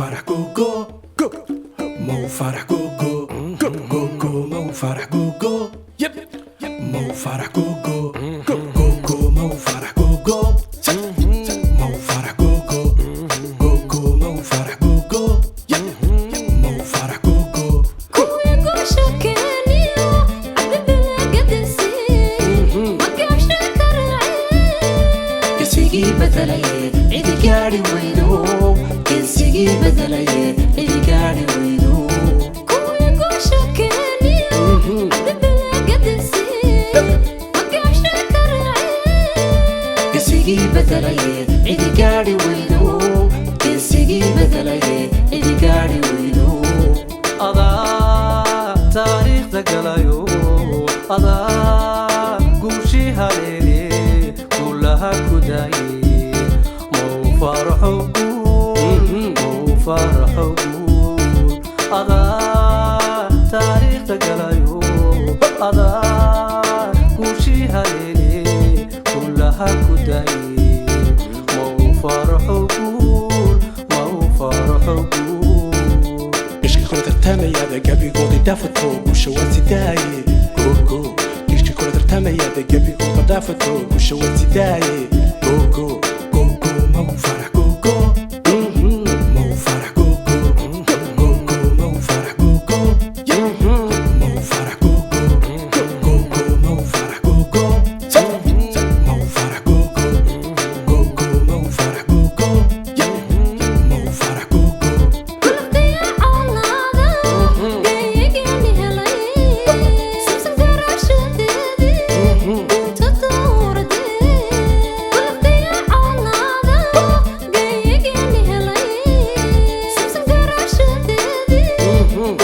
Faarax go go go, Mo Faarax go go go go go, Mo Faarax go go, yep, Mo Faarax go go go go go, Mo Faarax go go, Mo Faarax go go go go, Mo Faarax go go, yep, Mo Faarax go go. Kuwii guusha keeniyo cabdi bilagadansi ma gaabsha karacee. Geesigii bedelaye cidi gaadhi weydo, geesigii bedelaye cidi gaadhi weydo. Kuwii guusha keeniyo cabdi bilagadansi ma gaabsha karacee. Geesigii bedelaye cidi gaadhi weydo, geesigii bedelaye cidi gaadhi weydo. Adaa taariikhda galayo, adaa guushii haleele, guulaha ku daaye. Mou Faaraxo guul, Mou Faaraxo guul. Adaa taariikhda galayo, adaa guushii haleele, guulaha ku daaye. Mou Faaraxo guul, Mou Faaraxo guul. Geeshka kula tartamayaada gabigooda dhaafato, guusha waad sidaaye go go. Geeshka kula tartamayaada gabigooda dhaafato, guusha waad sidaaye go go go go, Mo Faarax go go, Mo Faarax go go go go, Mo Faarax go go, Mo Faarax go go go go, Mo Faarax go go, Mo Faarax go go go go, Mo Faarax go go, Mo Faarax go go. Gulubtaya colaada geeyigeeni helay samsam garashadeedii inta dowradee. Gulubtaya colaada geeyigeeni helay samsam garashadeedii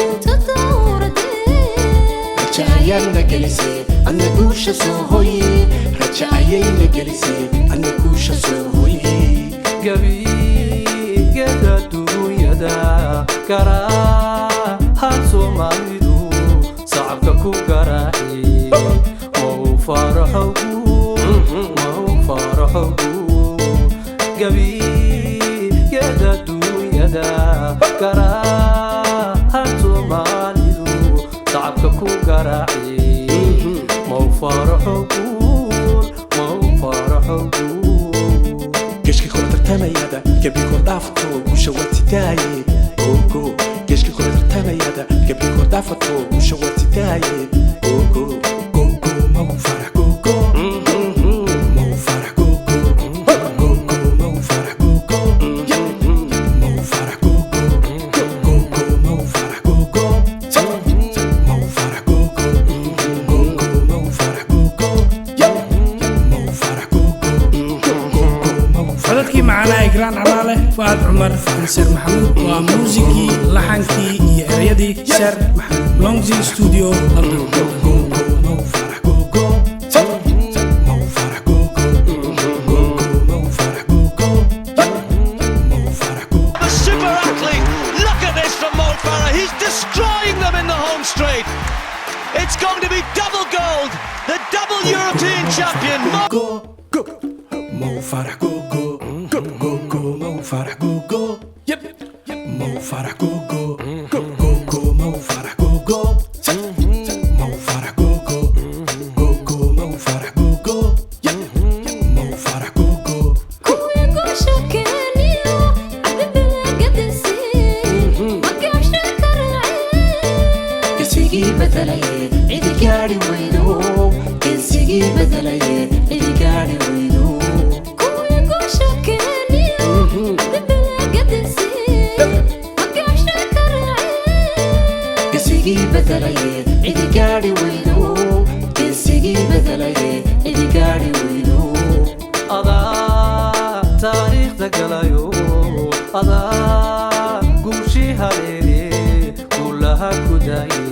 inta dowradee. Raja ayaadna gelisay adna guusha soo hoye, raja ayayna gelisay adna guusha soo hoye. Gabigeda duunyada garaahan Soomaalidu sacabka ku garaaci. Mou Faaraxo guul, Mou Faaraxo guul. Gabigeda duunyada garaahan Soomaalidu sacabka ku garaaci. Mou Faaraxo guul, Mou Faaraxo guul. Geeshka kula tartamayaada gabigood dhaafato, guusha waad sidaaye go go. Geeshka kula tartamayaada gabigood dhaafato, guusha waad sidaaye go go go go, Mo Faarax go go, Mo Faarax go go go go, Mo Faarax go go, Mo Faarax go go go go, Mo Faarax go go, Mo Faarax go go go go, Mo Faarax go go, Mo Faarax go go go go, Mo Faarax. Codadkii macanaa Igraan Calaale, Fu'aad Cumar, Inseer Maxamuud. Waa muusikii, laxankii iyo ereyadii Sheer Maxamuud, Longzi Studio, London. Go go, Mo Faarax go go, Mo Faarax go go go go, Mo Faarax go go, Mo Faarax go. The super athlete. Look at this from Mo Farah. He's destroying them in the home straight. It's going to be double gold. The double European champion. Mo go go, Mo Faarax go go go go go, Mo Faarax go go, yep, Mo Faarax go go go go go, Mo Faarax go go, Mo Faarax go go go go, Mo Faarax go go, yep, Mo Faarax go go. Kuwii guusha keeniyo cabdi bilagadansi ma gaabsha karacee. Geesigii bedelaye cidi gaadhi weydo, geesigii bedelaye cidi gaadhi weydo. Kuwii guusha keeniyo cabdi bilagadansi ma gaabsha karacee. Geesigii bedelaye cidi gaadhi weydo, geesigii bedelaye cidi gaadhi weydo. Adaa taariikhda galayo, adaa guushii haleele, guulaha ku daaye.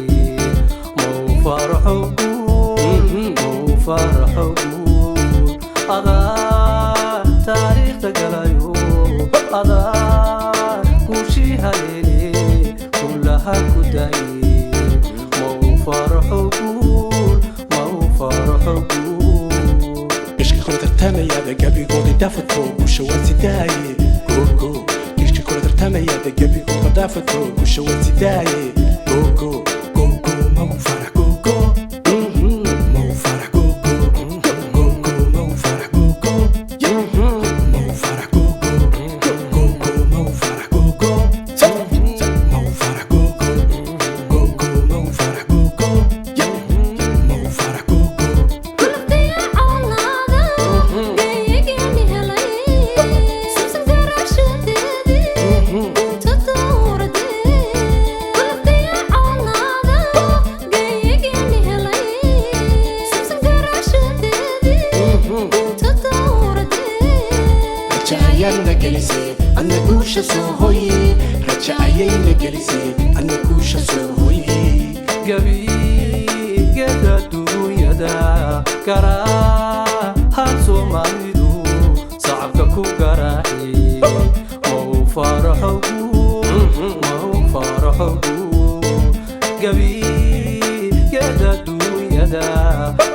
Mou Faaraxo guul, Mou Faaraxo guul. Adaa taariikhda galayo, adaa guushii haleele, guulaha ku daaye. Mou Faaraxo guul, Mou Faaraxo guul. Geeshka kula tartamayaada gabigooda dhaafato, guusha waad sidaaye go go. Geeshka kula Kula tartamayada gebigooda dhaafato guusha watidaaye. Go go go go, Mo Farah, go go. Mo Farah, go go. Go go, Mo Farah, go go. Mo Farah, go go. Go go, Mo Farah, go go. Mo Farah, go go. Go go, Mo Farah, go go. Mo Farah, go go. Gulubtaya colaada geeyigani helay samsam garashadeedii inta dowradee. Gulubtaya colaada geeyigani helay samsam garashadeedii inta dowradee. Raja ayaana gelisay adna guusha soo hoye, raja ayayna gelisay adna guusha soo hoye. Gabigeda duunyada garaahan Soomaalidu sacabka ku garaaci. Mau Faraxo guul, Mau Faraxo guul. Gabigeda duunyada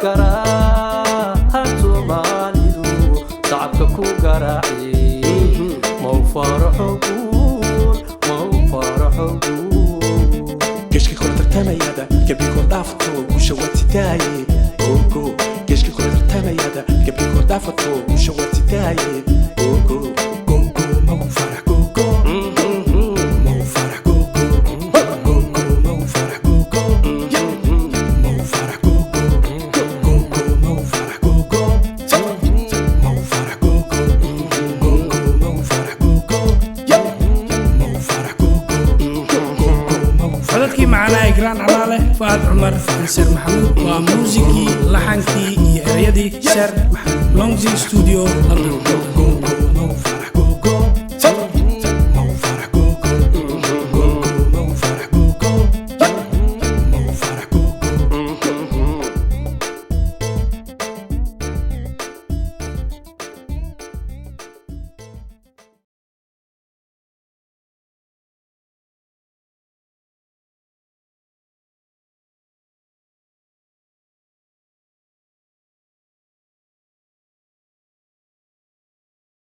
garaahan Soomaalidu sacabka ku garaaci. Mau Faraxo guul, Mau Faraxo guul. Geeshka kula tartamayada gebigood dhaafato guusha watidaaye. Go go. Geeshka kula tartamayada gebigood dhaafato guusha watidaaye. Go go go go, Mo Farah, go go. Mo Farah, go go. Go go, Mo Farah, go go. Mo Farah, go go. Go go, Mo Farah, go go. Mo Farah, go go. Go go, Mo Farah, go go. Mo Farah, go go. Go go, Mo Farah. Codadkii macanaa Igraan Calaale, Fu'aad Cumar, Inseer Maxamuud. Waa muusikii, laxankii iyo ereyadii Sheer Maxamuud, Longji Studio, London.